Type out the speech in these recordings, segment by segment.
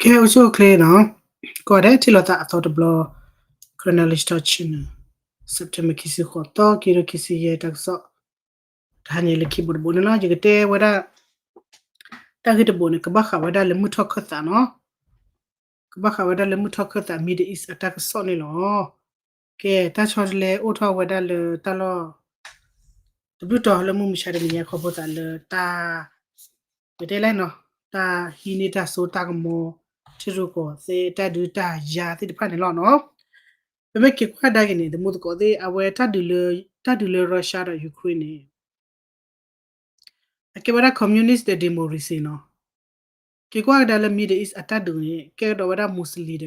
ကဲ အိၣ်ဆူၣ်အိၣ်ချ့နီၤ, ကီၢ်ဒဲးထံၣ်လိာ်သးအသီတဘျီ Karen Knowledge Talk Channel, September ခံဆံဃိးသီ ခံကထိခံဆံယဲၢ် တၢ်ကစီၣ် တဟါညါလၢခံဘိတဘိန့ၣ်လီၤ. ယကတဲဝဲဒၣ် တၢ်ဂ့ၢ်တဘိန့ၣ် ကဘၣ်ဃးဝဲဒၣ်လၢမုၢ်ထီၣ်ခၢၣ်သးနီၤ, ကဘၣ်ဃးဝဲဒၣ်လၢမုၢ်ထီၣ်ခၢၣ်သး Middle East အတၢ်ကစီၣ်န့ၣ်လီၤ. ကဲ တၢ်ဆီတလဲအိၣ်ထီၣ်ဝဲဒၣ်လၢတၢ်လီၢ် တဘျုးတီၤလၢမုၢ်မဆါတနံၤညါခီဖျိသးလၢတၢ် ပတဲလဲၣ်နီၤ, တၢ်ဟံးန့ၢ်တၢ်စိတၢ်ကမီၤ ထံရူၢ်ကီၢ်သဲးတၢ်ဒုးတၢ်ယၤသ့ၣ်တဖၣ်န့ၣ်လီၤနီၤ. ပမ့ၢ်က့ၤကွၢ်ကဒါက့ၤန့ၣ် တမူသကိးသ့ၣ် အဝဲတၢ်ဒုးလၢ တၢ်ဒုးလၢ Russia ဒီး Ukraine န့ၣ် အကဲဝဲဒၣ် communist ဒီး democracy နီၤ. က့ၤကွၢ်ကဒါလၢ Middle East အတၢ်ဒုးန့ၣ် ကဲကဒီးဝဲဒၣ် Muslim ဒီး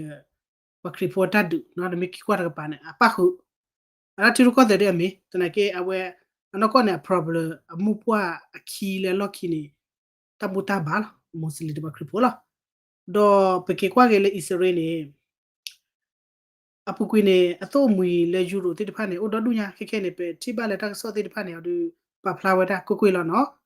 ပှၤခရံာ်ဖိအတၢ်ဒုးနီၤ. နမ့ၢ်က့ၤကွၢ်တကပၤန့ၣ် အပၣ်ဃုာ် အတၢ်ထံရူၢ်ကီၢ်သဲးဒ်အမ့ၢ် သနာ်က့ အဝဲ အနီၢ်ကီၢ်န့ၣ် အ problem အမိၢ်ပှၢ်အခံလၢအလီၢ်ခံန့ၣ် တၢ်ဘူၣ်တၢ်ဘါလီၤ, Muslim ဒီးပှၤခရံာ်ဖိလီၤ. ဒီးပက့ၤကွၢ်က့ၤလၢ အံၣ်စရ့လးန့ၣ် အပူၤကွံာ်န့ၣ် အသိၣ်အမှံၤလၢ Europe သ့ၣ်တဖၣ်န့ၣ် အိၣ်ဒီဒူၣ်ညါ ခဲခဲန့ၣ် ပထံၣ်ဘၣ်လၢတၢ်ကစီၣ်သ့ၣ်တဖၣ်န့ၣ် အဒုးပာ်ဖျါဝဲဒၣ်ကွ့ၢ်ကွ့ၢ်လီၤနီၤ.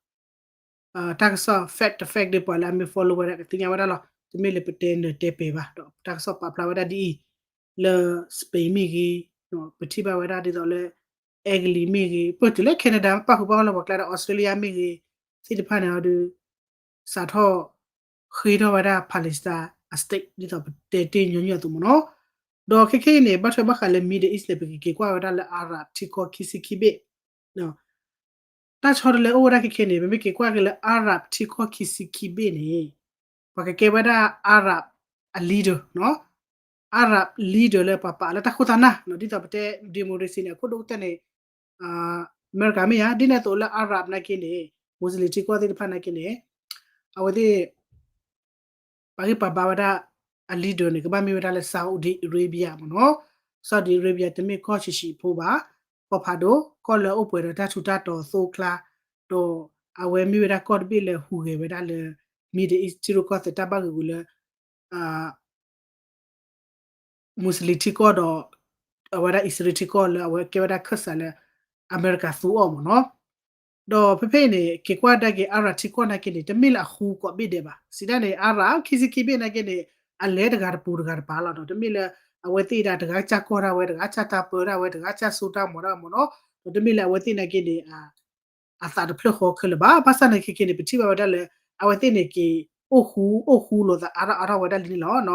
တၢ်ကစီၣ် fact တ fact ဒီးပှၤလၢအမ့ၢ် follow ဝဲဒၣ်ကသ့ၣ်ညါဝဲဒၣ်လီၤ. တမ့ၢ်လၢပတဲနၢၤတဲပှဲၤဘၣ် ဒီးတၢ်ကစီၣ်ပာ်ဖျါဝဲဒၣ်ဒ်အံၤ လၢ Spain မ့ၢ်ဂ့ၤ, ပထံၣ်ဘၣ်ဝဲဒၣ်ဒ်သိးလၢ Italy မ့ၢ်ဂ့ၤ, ပတုၤလၢ Canada ပၣ်ဃုာ်ပှၤလၢပှၤကျါဒီး Australia မ့ၢ်ဂ့ၤ သ့ၣ်တဖၣ်န့ၣ် အဒုး စးထီၣ် ဃ့ထီၣ်ဝဲဒၣ် Palestine အ state ဒ်သိးပတဲတ့ၢ်ညီနုၢ်အသိးမ့ၢ်နီၤ. ဒီးခဲခဲအံၤန့ၣ် ဘၣ်ထွဲဘၣ်ဃးလၢ Middle East န့ၣ် ပကက့ၤကွၢ်ဝဲဒၣ်လၢ Arab ထံကီၢ်ခံဆံခံဘ့ၣ် တၢ်ဆီတလဲအိၣ်ဝဲဒၣ်ခဲခဲန့ၣ် ပမ့ၢ်က့ၤကွၢ်က့ၤလၢ Arab ထံကီၢ်ခံဆံခံဘ့ၣ်န့ၣ် ပှၤကကဲဝဲဒၣ် Arab အ leader နီၤ, Arab leader လၢပှၤပာ်လၢတၢ်ခိၣ်တၢ်နၢ်နီၤ, ဒ်သိးပတဲ democracy န့ၣ် အခိၣ်ဒိၣ်ကတၢၢ်န့ၣ် အမဲရကၤမ့ၢ်ဧါ, ဒ်န့ၣ်အသိးလၢ Arab နာ်က့န့ၣ် Muslim ထံကီၢ်သ့ၣ်တဖၣ်နာ်က့န့ၣ် အဝဲသ့ၣ် ပာ်ဂံၢ်ပာ်ဘါဝဲဒၣ်အ leader န့ၣ် ကဘၣ်မ့ၢ်ဝဲဒၣ်လၢ Saudi Arabia မ့ၢ်နီၤ. Saudi Arabia တမ့ၢ်ကီၢ်ဆံးဆံးဖိဘၣ်, ကီၢ်ဖးဒိၣ်, ကီၢ်လၢအအိၣ်ပှဲၤဒီးတၢ်ထူးတၢ်တီၤသိအကျါ, ဒီးအဝဲမ့ၢ်ဝဲဒၣ်ကီၢ်တဘ့ၣ်လၢဟူးဂဲၤဝဲဒၣ်လၢ Middle East ထံရူၢ်ကီၢ်သဲးတၢ်ဘၣ်ဂ့ၢ်ဂူာ်လၢ Muslim ထံကီၢ်ဒီး အဝဲဒၣ်အံၣ်စရ့လးထံကီၢ်လၢအဝဲကဲဝဲဒၣ်ခၢၣ်စးလၢ အမဲရကၤသူအီၤမ့ၢ်နီၤ. ဒီးဖဲဖဲအံၤန့ၣ် က့ၤကွၢ်ဒၣ်က့ၤ Arab ထံကီၢ်နာ်က့န့ၣ် တမ့ၢ်လၢအဃူကိးဘ့ၣ်ဒဲးဘၣ်. စံးဒၣ်န့ၣ် Arab ခံဆံခံဘ့ၣ်နာ်က့န့ၣ် အလဲၤတဂၤတပူၤတဂၤတပၤလီၤနီၤ. တမ့ၢ်လၢ အဝဲသ့ၣ်ဒၣ်တဂၤစၢ်ကီၢ်ဒၣ်ဝဲ, တဂၤစၢ်တၢ်ပၢဒၣ်ဝဲ, တဂၤစၢ်စိတၢ်ကမီၤဒၣ်ဝဲမ့ၢ်နီၤ. ဒီးတမ့ၢ်လၢအဝဲသ့ၣ်နာ်က့န့ၣ် အသးတဖျၢၣ်ဃီခဲလၢာ်ဘၣ်. ဘၣ်ဆၣ်န့ၣ်ခဲခဲန့ၣ် ပထံၣ်ဘၣ်ဝဲဒၣ်လၢ အဝဲသ့ၣ်န့ၣ်က့ၤ အိၣ်ဃူ အိၣ်ဃူလိာ်သးအါထီၣ်အါထီၣ်ဝဲဒၣ်လံန့ၣ်လီၤ.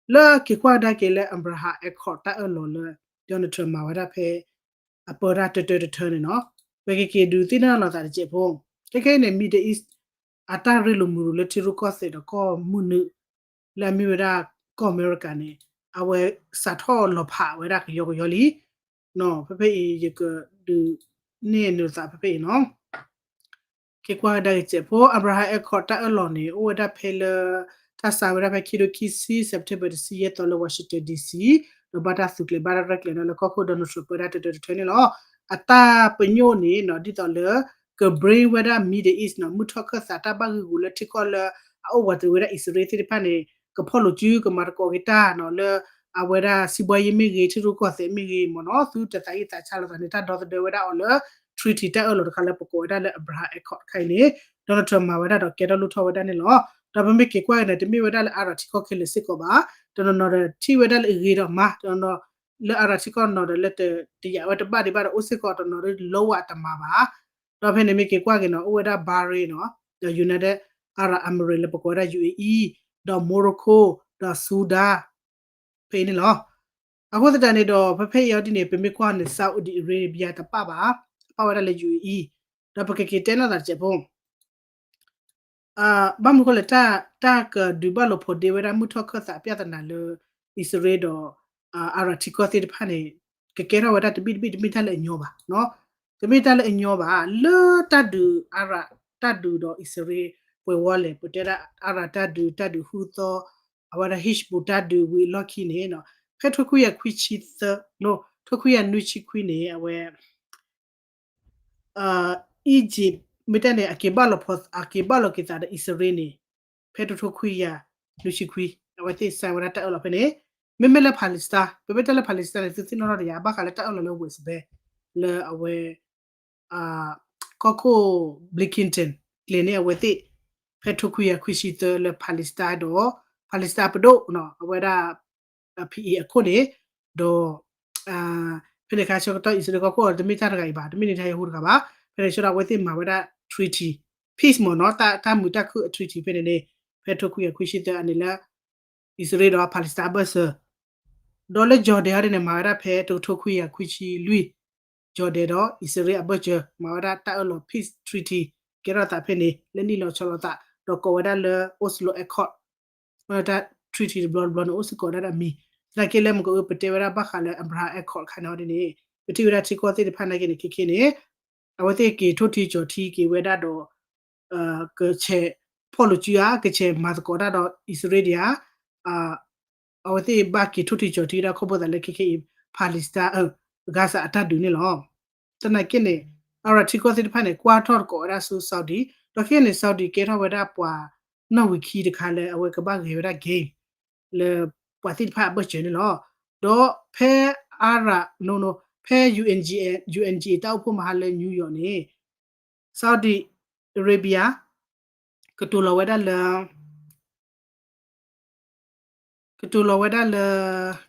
လၢက့ၤကွၢ်ကဒါက့ၤလၢ Abraham Accord တၢ်အၢၣ်လီၤလၢ Donald Trump မၤဝဲဒၣ်ဖဲ အပၢတၢ်တၢတၢတထၢန့ၣ်နီၤ, ပကက့ၤဒုးသ့ၣ်နီၣ်လိာ်သးတစဲးဖိ. ခဲခဲအံၤန့ၣ် Middle East အတၢ်ရ့လိာ်မုာ်လိာ်လၢထံရူၢ်ကီၢ်သဲးဒီးကီၢ်မုၢ်နုာ် လၢအမ့ၢ်ဝဲဒၣ်ကီၢ်အမဲရကၤန့ၣ် အဝဲစးထီၣ်လီၤဖးဝဲဒၣ်ကယီကယီလံ. ဖဲဖဲအံၤ ယကဒုးနဲၣ်နုာ်သးဖဲဖဲအံၤနီၤ. က့ၤကွၢ်ကဒါက့ၤစဲးဖိ Abraham Accord တၢ်အၢၣ်လီၤန့ၣ် အိၣ်ဝဲဒၣ်ဖဲလၢ တၢ်စါဝဲဒၣ်ဖဲခံထိခံဆံ September တဆံယဲၢ်သီလၢ Washington D C ဒီးဘၣ်တၢ်သုးကျဲၤဘၣ်တၢ်ရဲၣ်ကျဲၤန့ၣ်လၢကီၢ်ခိၣ် Donald Trump ပၢတၢ်တၢတၢတထၢန့ၣ်လီၤ. အတၢ်ပညိၣ်န့ၣ်နီၤ ဒ်သိးလၢ က bring ဝဲဒၣ် Middle East နီၤ မုၢ်ထီၣ်ခၢၣ်သးတၢ်ဘၣ်ဂ့ၢ်ဂူာ်လၢထံကီၢ်လၢ အအိၣ်ဝးတရံးဝဲဒၣ်အံၣ်စရ့လးသ့ၣ်တဖၣ်န့ၣ် ကဖီၣ်လိာ်စု ကမၤသကိးက့ၤတၢ်နီၤ လၢအဝဲဒၣ်စံးဘှါယံမ့ၢ်ဂ့ၤ ထံရူၢ်ကီၢ်သဲးမ့ၢ်ဂ့ၤမ့ၢ်နီၤ သုတသးအံၣ်သးဆါလိာ်သးန့ၣ် တၢ်ဒီသဒၢဝဲဒၣ်အီၤလၢ treaty တၢ်အၢၣ်လီၤတခါလၢပကိးဝဲဒၣ်လၢ Abraham Accord တခါအံၤန့ၣ် Donald Trump မၤဝဲဒၣ်ဒီးကဲထီၣ်လိၣ်ထီၣ်ဝဲဒၣ်န့ၣ်လီၤ. ဒီးပမ့ၢ်က့ၤကွၢ်က့ၤန့ၣ် တမ့ၢ်ဝဲဒၣ်လၢ Arab ထံကီၢ်ခဲလၢာ်စ့ၢ်ကီးဘၣ်. တနီၤနီၤဒီးထံၣ်ဝဲဒၣ်လၢအဂ့ၤဒီးမါ တနီၤနီၤ လၢ Arab ထံကီၢ်နီၤဒီးလၢတယာ်ဝဲတဘၣ်ဒံးဘၣ်ဒီးအိၣ်စ့ၢ်ကီး တနီၤနီၤဒီး လီဝဲတမၤဘၣ်. ဒီးဖဲန့ၣ်မ့ၢ်က့ၤကွၢ်က့ၤနီၤ အိၣ်ဝဲဒၣ် Bahrain နီၤ ဒီး United Arab Emirates လၢပကိးဝဲဒၣ် UAE ဒီး Morocco ဒီး Sudan ဖဲအံၤန့ၣ်လီၤ. အဃိသတးန့ၣ်ဒီး ဖဲဖဲအံၤအီၤဒ်န့ၣ် ပမ့ၢ်ကွၢ်န့ၣ် Saudi Arabia တပၣ်ဘၣ်, တပၣ်ဝဲဒၣ်လၢ UAE ဒီးပကက့ၤတဲနီၣ်သးတစဲးဖိ ဘၣ်မနုၤဃိလဲၣ် တၢ်ကဒုးဘၣ်လိာ်ဖိးဒ့ဝဲဒၣ်မုၢ်ထီၣ်ခၢၣ်သး ပြဿနာ လၢအံၣ်စရ့လးဒီး Arab ထံကီၢ်သ့ၣ်တဖၣ်န့ၣ် ကကဲထီၣ်ဝဲဒၣ်တဘ့ၣ်တဘ့ၣ် တမ့ၢ်တၢ်လၢအညီဘၣ်. တမ့ၢ်တၢ်လၢအညီဘၣ် လၢတၢ်ဒုး Arab တၢ်ဒုးဒီးအံၣ်စရ့လး ပှဲၤဝီလဲၣ် ပတဲဒၣ် Arab တၢ်ဒုး တၢ်ဒုးဟူသီ အဝဲဒၣ် Hezbollah တၢ်ဒုးဝံၤအလီၢ်ခံန့ၣ် ဖဲထိခွံကယၤခွံဆံသၢ ထိခွံကယၤနွံဆံခွံန့ၣ် အဝဲ Egypt မ့ၢ်တဲန့ၣ် အက့ၤဘၣ်လီၤဖီ အက့ၤဘၣ်လီၤက့ၤသးဒီးအံၣ်စရ့လးန့ၣ် ဖဲတကထိခွံကယၤလွံၢ်ဆံခွံ အဝဲသ့ၣ် sign ဝဲဒၣ်တၢ်အၢၣ်လီၤဖဲန့ၣ်, မ့မ့ၢ်လၢ Palestine ပမ့ၢ်တဲလၢ Palestine န့ၣ် သုသ့ၣ်နီၣ်ထီၣ်ဒီးယၤ ဘၣ်ဃးလၢတၢ်အၢၣ်လီၤလၢ West Bank လၢအဝဲ ကီၢ်ခိၣ် Blinken ကျဲၤန့ၢ်အဝဲသ့ၣ် ဖဲတကထိခွံကယၤခွံဆံသၢလၢ Palestine ဒီး Palestine ပဒိၣ် အဝဲဒၣ် ဖံအံၤ အခိၣ်န့ၣ်, ဒီး ဖဲန့ၣ်အခါဆၢကတီၢ် အံၣ်စရ့လးကီၢ်ခိၣ်ဒီး တမ့ၢ်တၢ်တဂၤအံၤဘၣ်, တမ့ၢ် Netanyahu တဂၤဘၣ်, ဖဲန့ၣ်ဆၢကတီၢ်အဝဲသ့ၣ်မၤဝဲဒၣ် treaty, peace မ့ၢ်နီၤ, တၢ်မုာ်တၢ်ခုၣ်အ treaty ဖဲန့ၣ်န့ၣ်, ဖဲတကထိခွံကယၤခွံဆံသၢအန့ၣ်လၢ အံၣ်စရ့လးဒီး Palestine အဘၢၣ်စၢၤ, ဒီးလၢ Jordan အီၤဒ်န့ၣ် မၤဝဲဒၣ်ဖဲတကထိခွံကယၤခွံဆံလွံၢ်, Jordan ဒီး အံၣ်စရ့လး အဘၢၣ်စၢၤ မၤဝဲဒၣ်တၢ်အၢၣ်လီၤ peace treaty ကဲထီၣ်သးဖဲန့ၣ် လၢနံၣ်လီၤဆီလိာ်သး ဒီးကိးဝဲဒၣ်လၢ Oslo Accord ဝဲဒၣ် treaty တဘျီတဘျီန့ၣ် အိၣ်စ့ၢ်ကီးဒၣ်ဒီးမံၤ, သနာ်က့လၢ မ့ၢ်ကအိၣ် ပတဲဝဲဒၣ်ဘၣ်ဃးလၢ Abraham Accord တခါန့ၣ်အီၤဒ်န့ၣ်, ပထံၣ်ဝဲဒၣ်ထံကီၢ်သ့ၣ်တဖၣ်နာ်က့န့ၣ် ခဲခဲန့ၣ် အဝဲသ့ၣ်က့ၤထိၣ်ထံကၠီၤထံက့ၤဝဲဒၣ်ဒီး ကဆဲးဖီၣ်လိာ်စုဧါ, ကဆဲးမၤသကိးတၢ်ဒီးအံၣ်စရ့လးဧါ, အဝဲသ့ၣ်ဘၣ်က့ၤထိၣ်ထံကၠီၤထံဒၣ်ခီဖျိသးလၢခဲခဲအံၤ Palestine, Gaza အတၢ်ဒုးန့ၣ်လီၤ. သနာ်က့န့ၣ် Arab ထံကီၢ်သ့ၣ်တဖၣ်န့ၣ် ကွၢ်ထီၣ်သကိးဝဲဒၣ်ဆူ Saudi, ဒီးခဲခဲန့ၣ် Saudi ကဲထီၣ်ဝဲဒၣ်ပှၤနီၣ်ဝံာ်ခံတခါလၢအဝဲကဘၣ်ဂဲၤဝဲဒၣ် game လၢပှၤသ့ၣ်တဖၣ်အဘၢၣ်စၢၤန့ၣ်လီၤ. ဒီးဖဲ Arab, no, no, ဖဲ UNG, UNG တၢ်အိၣ်ဖှိၣ်မဟါလၢ New York န့ၣ် Saudi Arabia ကတိၤလီၤဝဲဒၣ်လၢ ကတိၤလီၤဝဲဒၣ်လၢ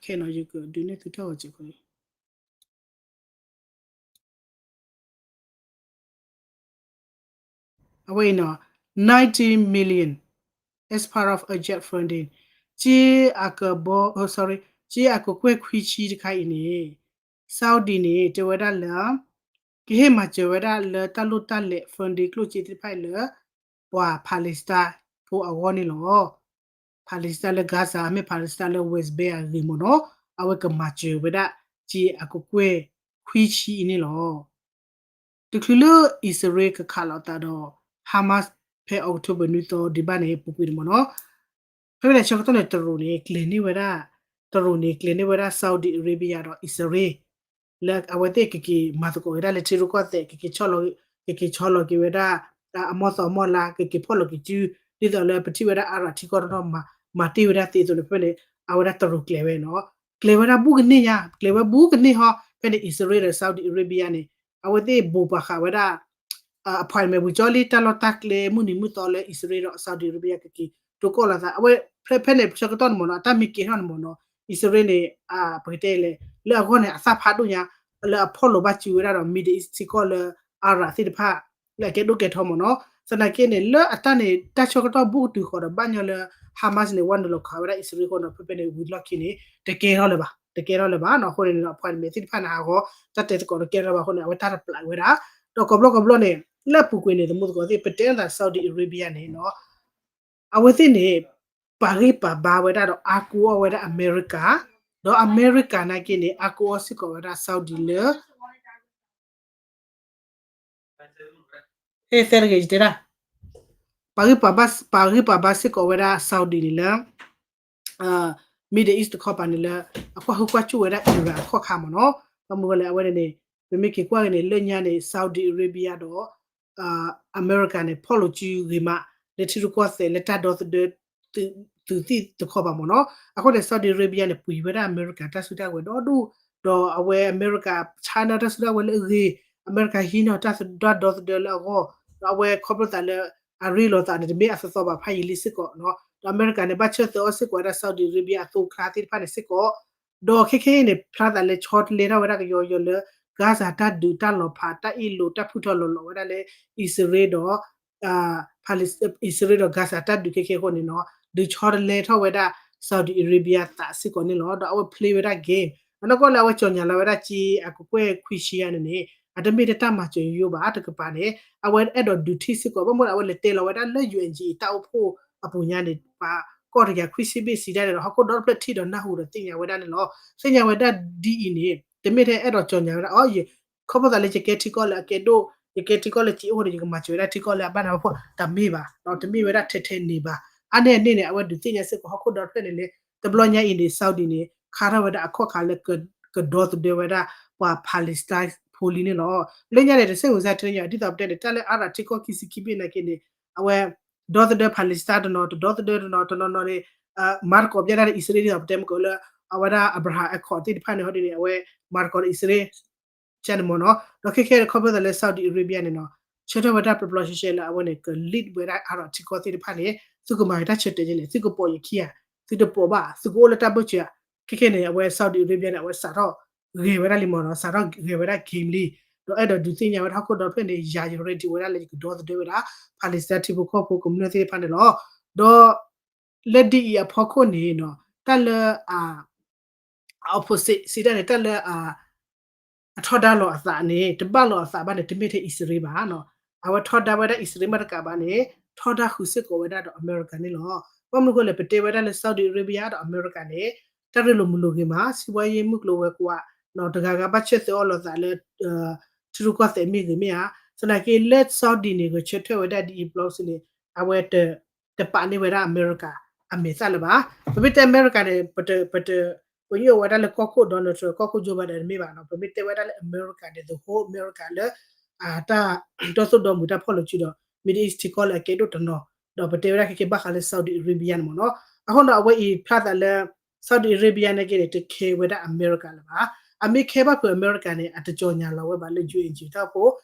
ခဲအံၤနီၤ ယကဒုးနဲၣ်သုတၢ်ဂီၤစ့ၢ်ကီး အဝဲအံၤနီၤ ninety million as part of a jet funding ကၠ့အကဘီ sorry ကၠ့အကကွဲၢ်ခွံဆံတခါအံၤန့ၣ် Saudi န့ၣ် တဲဝဲဒၣ်လၢ ကဟ့ၣ်မၤစၢၤဝဲဒၣ်လၢတၢ်လိၣ်တၢ်လဲၤ funding ကျိၣ်စ့သ့ၣ်တဖၣ်အံၤလၢ ပှၤ Palestine ဖိအဂီၢ်န့ၣ်လီၤ. Palestine လၢ Gaza မ့ၢ် Palestine လၢ West Bank အဂ့ၢ်မ့ၢ်နီၤ အဝဲကမၤစၢၤဝဲဒၣ် ကၠ့အကကွဲၢ်ခွံဆံအံၤန့ၣ်လီၤ. တချုးလၢအံၣ်စရ့လးကခးလိာ်သးဒီး Hamas ဖဲ October နွံသီဒံးဘၣ်န့ၣ် ပူၤကွံာ်န့ၣ်မ့ၢ်နီၤ ဖဲဖဲန့ၣ်ဆၢကတီၢ်န့ၣ် တရူးန့ၣ် ကျဲၤန့ၢ်ဝဲဒၣ် တရူးန့ၣ် ကျဲၤန့ၢ်ဝဲဒၣ် Saudi Arabia ဒီးအံၣ်စရ့လး လၢအဝဲသ့ၣ်ကက့ၤမၤသကိးဝဲဒၣ်လၢထံရူၢ်ကီၢ်သဲး ကက့ၤဆီလီၤ ကက့ၤဆီလီၤက့ၤဝဲဒၣ် အမီၢ်သီအမီၢ်လါ ကက့ၤဖီၣ်လိာ်က့ၤစု ဒ်သိးလၢပထံၣ်ဝဲဒၣ် Arab ထံကီၢ်တနီၤ မၤတ့ၢ်ဝဲဒၣ်သ့အသိးန့ၣ် ဖဲဖဲန့ၣ် အဝဲဒၣ်တရူးကျဲၤဝဲနီၤ ကျဲၤဝဲဒၣ်ဘူးကန့ၢ်ညါ ကျဲၤဝဲဘူးကန့ၢ်ဟီ ဖဲန့ၣ် အံၣ်စရ့လးဒီး Saudi Arabia န့ၣ် အဝဲသ့ၣ်ဘိးပာ်ဃာ်ဝဲဒၣ် appointment ဝံၤကၠီလံ တၢ်လီၢ်တၢ်ကျဲမုၢ်နံၤမုၢ်သီလၢအံၣ်စရ့လးဒီး Saudi Arabia ကက့ၤ တိကိၢ်လိာ်သး အဝဲ ဖဲဖဲန့ၣ်ဆၢကတီၢ်န့ၣ်မ့ၢ်နီၤ အတၢ်မ့ၢ်ကဲထီၣ်န့ၣ်မ့ၢ်နီၤ အံၣ်စရ့လးန့ၣ် ပကတဲလဲၣ် လၢအဂီၢ်န့ၣ် အသၣ်ဖးဒိၣ်ညါ လၢအဖီၣ်လိာ်ဘၣ်စုဝဲဒၣ်ဒီး Middle East ထံကီၢ်လၢ Arab သ့ၣ်တဖၣ် လၢအကဲဒိၣ်ကဲထီမ့ၢ်နီၤ သနာ်က့န့ၣ် လၢအတၢ်န့ၣ် တၢ်ဆၢကတီၢ်ဘူးကတုၤဃီဒီး ဘၣ်ညီလၢ Hamas န့ၣ် ဝဲနုာ်လီၤခးဝဲဒၣ်အံၣ်စရ့လးအဃိန့ၣ် ဖဲဖဲန့ၣ် ဝံၤလီၢ်ခံန့ၣ် တကဲထီၣ်လၢၤဘၣ် တကဲထီၣ်လၢၤဘၣ်နီၤ အဃိန့ၣ် appointment သ့ၣ်တဖၣ်န့ၣ် ဟးဂီၤ တၢ်တဲသကိးတကဲထီၣ်ဘၣ်အဃိန့ၣ် အဝဲတၢ်တပျးဝဲဒၣ် ဒီးကိးဘျီကိးဘျီန့ၣ် လၢအပူၤကွံာ်န့ၣ် သမူသကိးသ့ၣ် ပတဲအသး Saudi Arabia န့ၣ်နီၤ အဝဲသ့ၣ်န့ၣ် ပာ်ဂံၢ်ပာ်ဘါဝဲဒၣ်ဒီး အါကူအီၣ်ဝဲဒၣ်အမဲရကၤ ဒီးအမဲရကၤနာ်က့န့ၣ် အါကူအီၣ်စ့ၢ်ကီးဝဲဒၣ် Saudi လၢ ဟဲသဲတဂ့ၤ ယတဲဒၣ် ပာ်ဂံၢ်ပာ်ဘါ ပာ်ဂံၢ်ပာ်ဘါစ့ၢ်ကီးဝဲဒၣ် Saudi န့ၣ်လၢ Middle East တခီပၤန့ၣ်လၢ အကွၢ်ဟုကွၢ်စူၣ်ဝဲဒၣ် Iran အခီၣ်ခါမ့ၢ်နီၤ ဘၣ်မနုၤလဲၣ် အဝဲန့ၣ်န့ၣ် ပမ့ၢ်က့ၤကွၢ်က့ၤန့ၣ် လၢညါန့ၣ် Saudi Arabia ဒီး အမဲရကၤန့ၣ် ဖီၣ်လိာ်စုဂ့ၤမး လၢထံရူၢ်ကီၢ်သဲးလၢတၢ်ဒီသဒၢ သုးသ့ၣ်တခီပၤမ့ၢ်နီၤ အဃိန့ၣ် Saudi Arabia န့ၣ် ပှ့ၤဝဲဒၣ်အမဲရကၤ တၢ်စုတၢ်ဝဲၤဒီဒူၣ် ဒီးအဝဲအမဲရကၤ China တၢ်စုတၢ်ဝဲၤလၢအဂ့ၤ အမဲရကၤဟံးန့ၢ်တၢ်ဒီသဒၢလၢအဂီၢ် ဒီးအဝဲခီဖျိသးလၢ အရ့လိာ်သးန့ၣ် တမ့ၢ်အသီသီဘၣ် ဖးယံာ်လံစ့ၢ်ကီးနီၤ ဒီးအမဲရကၤန့ၣ် ဘၣ်ဆၢသၢအီၣ်စ့ၢ်ကီးဝဲဒၣ် Saudi Arabia အသိအကျါသ့ၣ်တဖၣ်န့ၣ်စ့ၢ်ကီး ဒီးခဲခဲအံၤန့ၣ် ဖျါသးလၢဆီတလဲထီၣ်ဝဲဒၣ်ကယီယီလၢ Gaza တၢ်ဒုးတၢ်လီၤဖး တၢ်အ့ၣ်လိာ် တၢ်ဖုထီၣ်လီၤလီၤဝဲဒၣ်လၢ အံၣ်စရ့လးဒီး အံၣ်စရ့လးဒီး Gaza တၢ်ဒုးခဲခဲအဃိန့ၣ်နီၤ ဒုးဆီတလဲထီၣ်ဝဲဒၣ် Saudi Arabia သးစ့ၢ်ကီးန့ၣ်လီၤ. ဒီးအဝဲ play ဝဲဒၣ် game အနီၢ်ကီၢ်လၢအဝဲကၠီၣ်ညါလီၤဝဲဒၣ်ကၠ့အကကွဲၢ်ခွံဆံယါန့ၣ်န့ၣ် အတမ့ၢ်တၢ်မၤစၢၤယိယိဘၣ် တကပၤန့ၣ် အဝဲအဲၣ်ဒိးဒုးထံၣ်စ့ၢ်ကီး ဘၣ်မနုၤအဝဲလဲၤတဲလီၤဝဲဒၣ်လၢ ယူၣ်အ့ၣ်အ့ၣ် တၢ်အိၣ်ဖှိၣ်အပူၤညါန့ၣ် ပှၤကီၢ်တကယၤခွံဆံဘ့ၣ်စံးဒၣ်န့ၣ်ဒီး ဟီၣ်ခိၣ်ဒီတဖျၢၣ်ထံၣ်ဒီးနၢ်ဟူဒီးသ့ၣ်ညါဝဲဒၣ်န့ၣ်လီၤ. သ့ၣ်ညါဝဲဒၣ်ဒ်အံၤန့ၣ် တမ့ၢ်ထဲအဲၣ်ဒိးကၠီၣ်ညါဝဲဒၣ် အီ ယ ခီဖျိသးလၢယကဲထံကီၢ်လၢအကဲဒိၣ် ယကဲထံကီၢ်လၢကၠ့အိၣ်န့ၣ် ယကမၤစၢၤဝဲဒၣ်ထံကီၢ်လၢအဘၣ်နးဘၣ်ဖှီၣ် တမ့ၢ်ဘၣ် တမ့ၢ်ဝဲဒၣ်ထဲထဲန့ၣ်ဘၣ်. အါန့ၢ်အန့ၣ်န့ၣ် အဝဲဒုးသ့ၣ်ညါစ့ၢ်ကီးဟီၣ်ခိၣ်ဒီတဖျၢၣ်န့ၣ်လၢ တဘျီညါအံၤန့ၣ် Saudi န့ၣ် ခါထီၣ်ဝဲဒၣ်အခီၣ်ခါလၢ ကဒီသဒၢဝဲဒၣ် ပှၤ Palestine ဖိလံန့ၣ်လီၤ. လၢညါန့ၣ် တစဲးဝံၤစါထဲညါ ဒ်သိးပတဲန့ၣ် တၢ်လၢအါရၣ်ထံကီၢ်ခံဆံခံဘ့ၣ်နာ်က့န့ၣ် အဝဲ ဒီသဒၢ Palestine တနီၤ တဒီသဒၢတနီၤ တနီၤနီၤန့ၣ် မၤသကိးပျဲဒၣ်ဒီးအံၣ်စရ့လး ဒ်သိးပတဲမုၢ်ကီးလၢ အဝဲဒၣ် Abraham Accord သ့ၣ်တဖၣ်န့ၣ် ဟီဒ်န့ၣ် အဝဲမၤသကိးဒီးအံၣ်စရ့လး ကန့ၣ်မ့ၢ်နီၤ. ဒီးခဲခဲန့ၣ် ခီဖျိသးလၢ Saudi Arabia န့ၣ်နီၤ ဆၢထၢၣ်ဝဲဒၣ်ပျီပျီရှဲရှဲလၢအဝဲန့ၣ် က lead ဝဲဒၣ် Arab ထံကီၢ်သ့ၣ်တဖၣ်န့ၣ် သုကမၤက့ၤတၢ်ဆၢတဲာ်ကန့ၣ် သုကပိာ်ယခံဧါ, သုတပိာ်ဘၣ် သုကအိၣ်လၢတၢ်ဘၢၣ်စၢၤဧါ. ခဲခဲန့ၣ် အဝဲ Saudi Arabia န့ၣ် အဝဲစးထီၣ်ဂဲၤဝဲဒၣ်လံမ့ၢ်နီၤ စးထီၣ်ဂဲၤဝဲဒၣ် game လံ. ဒီးအဲၣ်ဒိးဒုးသ့ၣ်ညါဝဲဒၣ်ဟီၣ်ခိၣ်ဒီဖျၢၣ်န့ၣ် ယၤယ ready ဝဲဒၣ်လၢယကဒီသဒၢဝဲဒၣ် Palestine ထံဖိကီၢ်ဖိကမျၢၢ်သ့ၣ်တဖၣ်န့ၣ်လီၤ. ဒီး လၢဒ်အံၤအဖီခိၣ်န့ၣ်နီၤ တၢ်လၢ အ opposite စံးတၢ်န့ၣ် တၢ်လၢ အထီဒါလိာ်အသးန့ၣ် တဘၣ်လိာ်အသးဘၣ်န့ၣ် တမ့ၢ်ထဲအံၣ်စရ့လးဘၣ်နီၤ. အဝဲထီဒါဝဲဒၣ်အံၣ်စရ့လးမ့ၢ်တကးဘၣ်န့ၣ် ထီဒါဃုာ်စ့ၢ်ကီးဝဲဒၣ်ဒီးအမဲရကၤန့ၣ်လီၤ. ဘၣ်မနုၤအဃိလဲၣ် ပတဲဝဲဒၣ်လၢ Saudi Arabia ဒီးအမဲရကၤန့ၣ် တၢ်ရ့လိာ်မုာ်လိာ်ဂ့ၤမး စံးဘှါယ့ၢ်မုၢ်ကျိၤဝဲၤကွာ် တဂၤဂၤဘၣ်ဆၢသၢအီၤလိာ်သးလၢ ထံရူၢ်ကီၢ်သဲးမ့ၢ်ဂ့ၤမ့ၢ်ဧါ. သနာ်က့လၢ Saudi န့ၣ် ဂဲၤဆၢထၢၣ်ဝဲဒၣ်ဒ်အံၤဘျီစ့ၢ်န့ၣ် အဝဲ တပာ်န့ၢ်ဝဲဒၣ်အမဲရကၤအမဲာ်သၣ်လၢၤဘၣ်. ပမ့ၢ်တဲအမဲရကၤန့ၣ် ပတ ပတ ပညိၣ်ဝဲဒၣ်လၢကီၢ်ခိၣ် Donald Trump ကီၢ်ခိၣ် Joe Biden တမ့ၢ်ဘၣ်နီၤ. ပမ့ၢ်တဲဝဲဒၣ်လၢအမဲရကၤန့ၣ် the whole အမဲရကၤလၢ တၢ်ဒီသိၣ်ဒီမုၢ်တၢ်ဖီၣ်လိာ်စုဒီး Middle East ထံကီၢ်လၢအကဲဒိၣ်တနီၤ ဒီးပတဲဝဲဒၣ်ခဲကဲဘၣ်ဃးလၢ Saudi Arabia န့ၣ်မ့ၢ်နီၤ. အဃိဒီးအဝဲအံၤဖျါသးလၢ Saudi Arabia နာ်က့န့ၣ် တ care ဝဲဒၣ်အမဲရကၤလၢၤဘၣ်. အမ့ၢ် care ဘၣ်ဖုးအမဲရကၤန့ၣ် အတကြော်ညာလီၤဝဲဘၣ်လၢ ယူအ့ၣ်အ့ၣ် ထၢၣ်ဖိ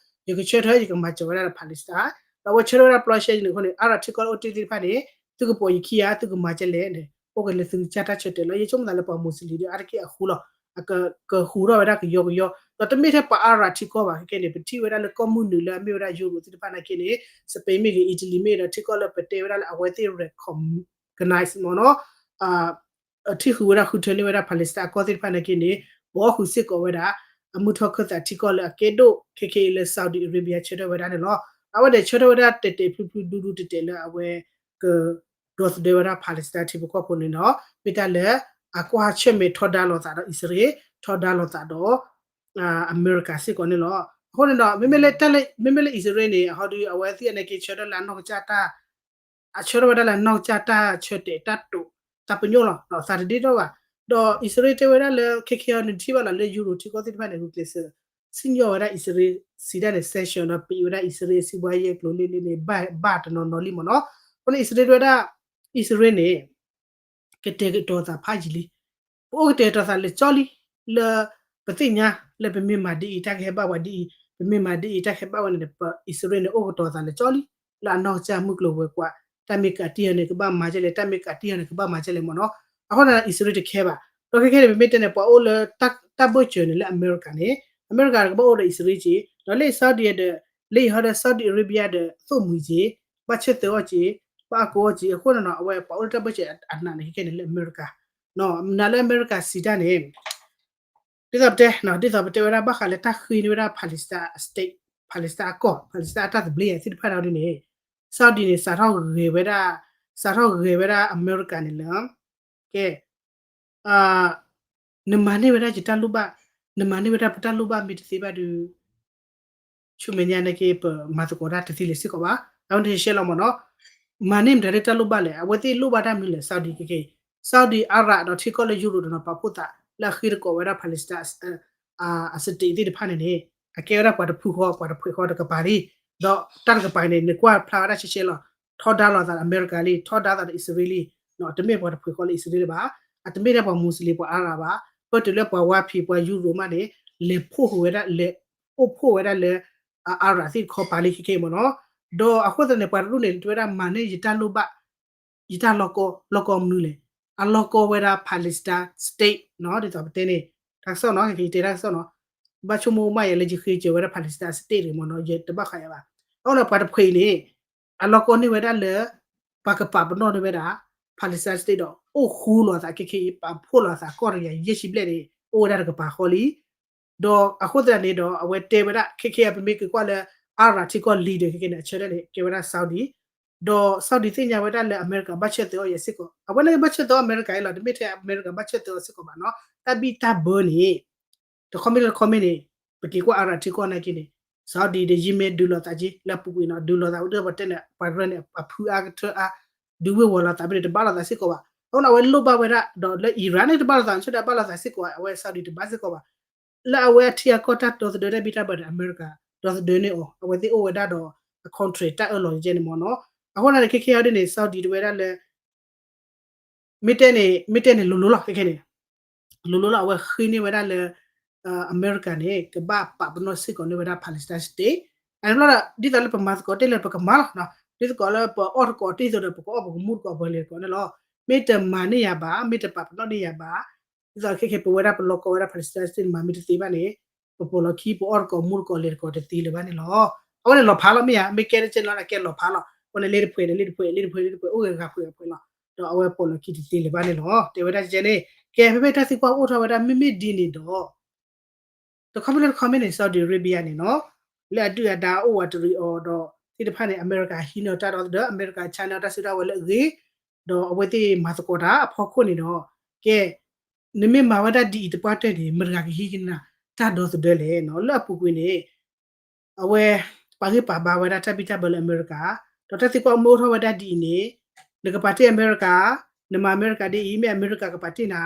ယကဆၢထၢၣ်ယကမၤစၢၤဝဲဒၣ်ဒီး Palestine ဒီးအဝဲဆၢထၢၣ်ဝဲဒၣ်ပျီရှဲန့ၣ်အဃိန့ၣ် Arab ထံကီၢ်လၢအိၣ်တ့ၢ်သ့ၣ်တဖၣ်န့ၣ် သုကပိာ်ယခံဧါ သုကမၤကဲလဲၣ်န့ၣ် အိၣ်က့ၤလၢသုကစၢ်တၢ်ဆၢတဲာ်လီၤ. ယဆိကမိၣ်သးလၢပှၤမူးစလ့ၣ်ဒီးအါတက့ၢ်အဃူလီၤ ကဃူထီၣ်ဝဲဒၣ်ကယီကယီ ဒီးတမ့ၢ်ထဲပှၤ Arab ထံကီၢ်ဘၣ် ခဲကဲန့ၣ် ပထံၣ်ဝဲဒၣ်လၢကီၢ်မုၢ်နုာ်လၢအမ့ၢ်ဝဲဒၣ် Europe သ့ၣ်တဖၣ်နာ်က့န့ၣ် Spain မ့ၢ်ဂ့ၤ Italy မ့ၢ်ဂ့ၤဒီးထံကီၢ်လၢပတဲဝဲဒၣ်လၢအဝဲသ့ၣ် recognize မ့ၢ်နီၤ ထံၣ်ဃုာ်ဝဲဒၣ်ဃုထၢန့ၢ်ဝဲဒၣ် Palestine အကီၢ်သ့ၣ်တဖၣ်နာ်က့န့ၣ် ပိာ်ဃုာ်စ့ၢ်ကီးဝဲဒၣ် အမုၢ်ထီၣ်ခၢၣ်သးထံကီၢ်လၢအကဲဒိၣ်ခဲခဲအံၤလၢ Saudi Arabia ဆၢထၢၣ်ဝဲဒၣ်န့ၣ်လီၤ. အဝဲန့ၣ်ဆၢထၢၣ်ဝဲဒၣ်တဲာ်တဲာ်ဖျုးဖျုးဒူဒူတဲာ်တဲာ်လၢအဝဲ က ဒီသဒၢဝဲဒၣ် Palestine ထံဖိကီၢ်ဖိန့ၣ်ဒီး မ့ၢ်တၢ်လၢ အကွၢ်ဆၢၣ်မဲာ်ထီဒါလိာ်သးဒီးအံၣ်စရ့လး ထီဒါလိာ်သးဒီး အမဲရကၤစ့ၢ်ကီးန့ၣ်လီၤ. အဃိန့ၣ်ဒီး မ့မ့ၢ်လၢအံၣ်စရ့လးန့ၣ် အဟီဒုးအဝဲသ့ၣ်အနာ်က့ဆၢထၢၣ်လၢအနီၢ်ကစၢ်တၢ် အဆၢထၢၣ်ဝဲဒၣ်လၢအနီၢ်ကစၢ်တၢ်ဆၢတဲာ်တၢ်တိာ်တၢ်ပညိၣ်လီၤ သးတဒ့ထီၣ်ဘၣ်. ဒီးအံၣ်စရ့လးတဲဝဲဒၣ်လၢခဲခဲအံၤန့ၣ်ထံၣ်ဘၣ်လီၤလၢ Europe ထံကီၢ်သ့ၣ်တဖၣ်န့ၣ် ဂုာ်ကျဲးစၢး စံၣ်ညီၣ်ဝဲဒၣ်အံၣ်စရ့လး စံးဒၣ်န့ၣ် sanction ဒီးပံးဝဲဒၣ်အံၣ်စရ့လးစံးဘှါယဲၢ်ကျိၤလံလံန့ၣ် ဘၣ်တနီၤနီၤလံမ့ၢ်နီၤ. အဃိန့ၣ်အံၣ်စရ့လးတဲဝဲဒၣ် အံၣ်စရ့လးန့ၣ် ကတဲာ်ကတီၤသးဖးယံာ်လံ. ပအိၣ်ကတဲာ်ကတီၤသးလၢာ်ကၠီလံ လၢ ပသ့ၣ်ညါလၢပမ့ၢ်မၤဒ်အံၤ တၢ်ကဟဲဘၣ်ပှၤဒ်အံၤ ပမ့ၢ်မၤဒ်အံၤ တၢ်ကဟဲဘၣ်ဝဲန့ၣ်ဒီး ပအံၣ်စရ့လးန့ၣ် အိၣ်ကတီၤသးလၢာ်ကၠီလံ လၢအနီၢ်ကစၢ်မုၢ်ကျိၤဝဲၤကွာ် တၢ်မ့ၢ်ကးတံၢ်အီၤန့ၣ် ကဘၣ်မၤကဲလဲၣ် တၢ်မ့ၢ်ကးတံၢ်အီၤန့ၣ် ကဘၣ်မၤကဲလဲၣ်မ့ၢ်နီၤ. အဃိန့ၣ် အံၣ်စရ့လးတ care ဘၣ်. ဒီးခဲခဲန့ၣ် ပမ့ၢ်တဲန့ၣ် ပှၤအိၣ်လၢ တၢ်ဘၢၣ်စၢၤန့ၣ်လၢအမဲရကၤန့ၣ် အမဲရကၤကဘၣ်အိၣ်ဒီးအံၣ်စရ့လးက့ၤ ဒီးလၢ Saudi ဒီး လၢအံၤဟီဒီး Saudi Arabia ဒီးသိၣ်မှံၤက့ၤ ဘၣ်ဆၢသၢအီၤက့ၤ ဘၣ်အကိးအီၤက့ၤ အဃိန့ၣ်နီၤ အဝဲပှၤအိၣ်လၢတၢ်ဘၢၣ်စၢၤအနးန့ၣ် ခဲခဲန့ၣ်လၢအမဲရကၤ မနုၤလၢအမဲရကၤစံးတၢ်န့ၣ် ဒ်သိးပတဲ ဒ်သိးပတဲဝဲဒၣ်ဘၣ်ဃးလၢတၢ်ဃ့န့ၢ်ဝဲဒၣ် Palestine state Palestine အကီၢ် Palestine အတၢ်သဘျ့သ့ၣ်တဖၣ်ဒ်န့ၣ် Saudi န့ၣ် စးထီၣ်ဂဲၤဝဲဒၣ် စးထီၣ်ဂဲၤဝဲဒၣ်အမဲရကၤန့ၣ်လၢ ကဲ နမၤန့ၢ်ဝဲဒၣ်ယတၢ်လိၣ်ဘၣ် နမၤန့ၢ်ဝဲဒၣ်ပတၢ်လိၣ်ဘၣ်မ့ၢ်တသ့ဘၣ်ဒီး ဆူမဲာ်ညါနာ်က့ ပမၤသကိးတၢ်တသ့လၢၤစ့ၢ်ကီးဘၣ်. အဝဲန့ၣ်ရှဲလီၤမ့ၢ်နီၤ မၤန့ၢ်မတၤလၢတၢ်လိၣ်ဘၣ်လဲၣ် အဝဲသ့ၣ်လိၣ်ဘၣ်တၢ်မနုၤလဲၣ် Saudi ခဲခဲအံၤ Saudi Arab ဒီးထံကီၢ်လၢ Europe တနီၤပာ်ဖှိၣ်သး လၢအဃ့တကိးဝဲဒၣ် Palestine အ state သ့ၣ်တဖၣ်န့ၣ်န့ၣ် အကဲဝဲဒၣ်ပှၤတဖုဃီ ပှၤတဖှဲးဃီတကပၤလံ. ဒီးတၢ်တကပၤန့ၣ် နကွၢ်ဖျါဝဲဒၣ်ရှဲရှဲလီၤ ထီဒါလိာ်သးဒီးအမဲရကၤလံ ထီဒါသးဒီးအံၣ်စရ့လးလံ တမ့ၢ်ပှၤတဖှဲးဃီလၢအံၣ်စရ့လးလၢၤဘၣ်. အတမ့ၢ်ဒၣ်ပှၤမူးစလ့ၣ်ပှၤအါရၣ်ဘၣ်. ပၢၢ်တုၤလၢပှၤဝါဖံးပှၤယူရိၤမးန့ၣ် လဲၤဖှိၣ်ဃုာ်ဝဲဒၣ် လဲၤအိၣ်ဖှိၣ်ဝဲဒၣ်လၢ အါရၣ်သ့ၣ်တခီပၤလံခဲခဲအံၤမ့ၢ်နီၤ. ဒီးအဃိသတးန့ၣ် ပှၤတဒူၣ်န့ၣ် တဲဝဲဒၣ်မၤန့ၢ်ယတၢ်လိၣ်ဘၣ် ယတၢ်လီၢ်ကီ လီၢ်ကီမနုၤလဲၣ်. အလီၢ်ကီဝဲဒၣ် Palestine state နီၤ ဒ်သိးပတဲန့ၣ် တၢ်ကစီၣ်နီၤ ယတဲတၢ်ကစီၣ်နီၤ ဘၣ်ဆိကမိၣ်မးယဲလၢယဃ့ကၢၤဝဲဒၣ် Palestine state တဂ့ၤမ့ၢ်နီၤ ယတဘၣ်ဃးယၤဘၣ်. အဃိဒီးပှၤတဖှဲးအံၤန့ၣ် အလီၢ်ကီန့ၢ်ဝဲဒၣ်လၢ ပှၤကပာ်ပနီၣ်န့ၢ်ဝဲဒၣ် Palestine state ဒီး အိၣ်ဃူလိာ်သးခဲခဲအံၤ ပာ်ဖှိၣ်လိာ်သးကီၢ်တကယၤယဲၢ်ဆံဘျဲၣ်န့ၣ် အိၣ်ဝဲဒၣ်တကပၤဃီလံ. ဒီးအဃိသတးန့ၣ်ဒီး အဝဲတဲဝဲဒၣ် ခဲခဲအံၤ ပမ့ၢ်က့ၤကွၢ်လၢ အါရၣ်ထံကီၢ် leader ခဲခဲန့ၣ် အဆၢထၢၣ်န့ၣ် ကဲဝဲဒၣ် Saudi ဒီး Saudi သ့ၣ်ညါဝဲဒၣ်လၢအမဲရကၤဘၣ်ဆၢသၢအီၤယဲၢ်စ့ၢ်ကီး အဝဲန့ၣ်ဘၣ်ဆၢသၢအီၤအမဲရကၤအံၤလီၤ တမ့ၢ်ထဲအမဲရကၤဘၣ်ဆၢသၢအီၤစ့ၢ်ကီးဘၣ်နီၤ တၢ်ဘံၣ်တၢ်ဘၢန့ၣ် တခီမ့ၢ်လၢတခီမ့ၢ်န့ၣ် ပက့ၤကွၢ်အါရၣ်ထံကီၢ်နာ်က့န့ၣ် Saudi ဒီးယံာ်မ့ၢ်ဒုးလိာ်သးက့ လၢအပူၤကွံာ်နီၤ ဒုးလိာ်သးဝဲဒၣ်ပတဲန့ၣ် ပှၤရဲၣ်န့ၣ် အဖုအါကတၢၢ်အါ ဒုးဝ့ၤဝီၤလိာ်သးဘၣ်န့ၣ် တဘၣ်လိာ်သးစ့ၢ်ကီးဘၣ်. အဃိန့ၣ် အဝဲလိၣ်ဘၣ်ဝဲဒၣ် ဒီးလၢ Iran န့ၣ် တဘၣ်လိာ်သး ဆၢဒၣ်ဘၣ်လိာ်သးစ့ၢ်ကီး အဝဲ Saudi တဘၣ်စ့ၢ်ကီးဘၣ်. လၢအဝဲအထံအကီၢ်တၢ်ဒီသဒၢတၢ်ဘံၣ်တၢ်ဘၢန့ၣ် အမဲရကၤ ဒီသဒၢန့ၢ်အီၤ အဝဲသ့ၣ်အိၣ်ဝဲဒၣ်ဒီး အ contract တၢ်အၢၣ်လီၤကဲန့ၣ်မ့ၢ်နီၤ အဃိန့ၣ် ခဲခဲအံၤဒ်န့ၣ် Saudi တဝဲဒၣ်လၢ မ့ၢ်တဲန့ၣ် မ့ၢ်တဲန့ၣ် လိၤလိၤလီၤ ခဲခဲန့ၣ် လိၤလိၤလီၤ အဝဲဃ့န့ၢ်ဝဲဒၣ်လၢ အမဲရကၤန့ၣ် ကဘၣ်ပာ်ပနီၣ်စ့ၢ်ကီးန့ၢ်ဝဲဒၣ် Palestine State အန့ၣ်ဘျီဒီး ဒ်သိးလၢပမၤသကိးတ့ၢ်လၢပကမၤလီၤ, ဒ်သိးလၢပအီၣ်သကိးတ့ၢ်သိးဒီး ပကအီၣ်ပကမူသကိးပှၤလဲၤသကိးန့ၣ်လီၤ. မ့ၢ်တမၤန့ၢ်ယၤဘၣ် မ့ၢ်တပာ်ပနီၣ်န့ၢ်ယၤဘၣ်, ဒ်သိးခဲခဲပဝဲဒၣ်ပလီၤကီဝဲဒၣ် Palestine State မၤမ့ၢ်တသ့ဘၣ်န့ၣ် ပပိာ်လီၤခံ ပအီၣ်သကိးမူသကိးလဲၤသကိးတသ့လၢၤဘၣ်န့ၣ်လီၤ. အဝဲန့ၣ်လီၤဖးလီၤ မ့ၢ်ဧါ, မ့ၢ်ကဲတကဲလီၤ ကဲလီၤဖးလီၤ, အဃိန့ၣ် လ့တဖှဲးဒီးလ့တဖှဲး လ့တဖှဲး လ့တဖှဲး အိၣ်ဂဲၤဂၤဖှဲးဂၤဖှဲးလီၤ, ဒီးအဝဲပိာ်လီၤခံတသ့လၢၤဘၣ်န့ၣ်လီၤ. တဲဝဲဒၣ်ကဲန့ၣ် ကဲဖဲဖဲတၢ်သံကွၢ်အိၣ်ထီၣ်ဝဲဒၣ် မ့မ့ၢ်ဒ်န့ၣ်ဒီး တခီဖဲလဲၣ်တခီ မ့ၢ်န့ၣ် Saudi Arabia န့ၣ်နီၤ လၢအဒုၣ်အဒါအိၣ်ဝးတရံးအီၤဒီး သ့ၣ်တဖၣ်န့ၣ် အမဲရကၤဟံးန့ၢ်တၢ်ဒီသဒၢ အမဲရကၤဆါန့ၢ်တၢ်စုတၢ်ဝဲၤလၢအဂ့ၤ, ဒီးအဝဲသ့ၣ်မၤသကိးတၢ်အဖီခိၣ်န့ၣ်ဒီး ကဲ နမ့ၢ်မၤဝဲဒၣ်ဒ်အံၤတပှၢ်တၢၢ်န့ၣ် မတၤတဂၤကဟံးက့ၤနၤတၢ်ဒီသဒၢလဲၣ်နီၤ လၢအပူၤကွံာ်န့ၣ် အဝဲ ပာ်ဂံၢ်ပာ်ဘါဝဲဒၣ်တၢ်ဘံၣ်တၢ်ဘၢလၢအမဲရကၤ, ဒီးတၢ်သံကွၢ်မ့ၢ်အိၣ်ထီၣ်ဝဲဒၣ်ဒ်အံၤန့ၣ် နကပာ်တ့ၢ်အမဲရကၤ, နမၤအမဲရကၤဒ်အံၤ မ့ၢ်အမဲရကၤကပာ်တ့ၢ်နၤ,